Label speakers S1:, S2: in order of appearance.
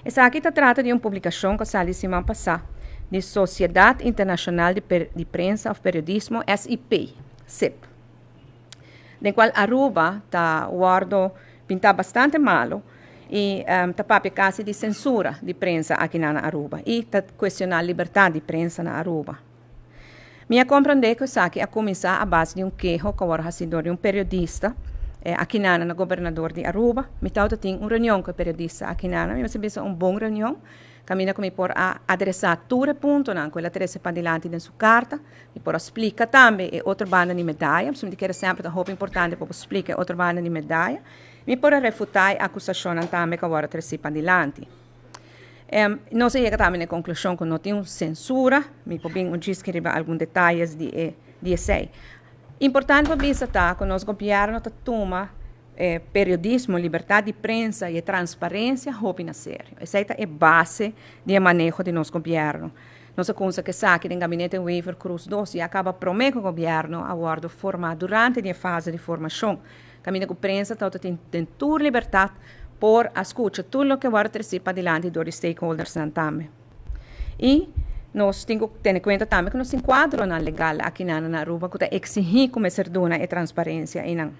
S1: Esaki ta trata di un publikashon ku a sali siman pasá di Sosiedat Internashonal di Prensa òf Periodismo, SIP, sip, den kual Aruba ta wòrdu pintá bastante malu i ta papia kasi di sensura di prensa akinan na Aruba i ta kuestioná libertat di prensa na Aruba. Mi a komprondé ku esaki a kuminsá a base di un keho ku a wòrdu hasi dor di un periodista akinana na gobernador di Aruba. Mi tabata tin un reunion ku e periodista akinana. Mi mester bisa un bon reunion kaminda ku mi por a adresá tur e puntonan ku el a trese padilanti den su karta. Mi por a splika tambe e otro banda di medaya, pasobra mi ta kere semper ta hopi importante pa bo splika e otro banda di medaya. Mi por a refutá e akusashonnan tambe ku a wòrdu tresí padilanti. Nos a yega tambe na e konklushon ku no tin un sensura. Mi por bin un djiski riba algun detayes di e di esei. Importante pa bisa ta ku nos gobièrnu ta tuma e periodismo, libertat di prensa i e transparensia hopi na serio. Esei ta e base di e maneho di nos gobièrnu. Nos a kumsa ku esaki den Gabinete Wever Croes dos i a kaba promé ku gobièrnu a wòrdu formá durante di e fase di formashon. Kaminda ku prensa tabata tin den tur libertat por a skucha tur loke wòrdu tresí padilanti dor di stakeholdersnan tambe. I nos tin ku tene kuenta tambe ku nos tin kuadronan legal akinan na Aruba ku ta eksihí ku mester duna e transparensia einan.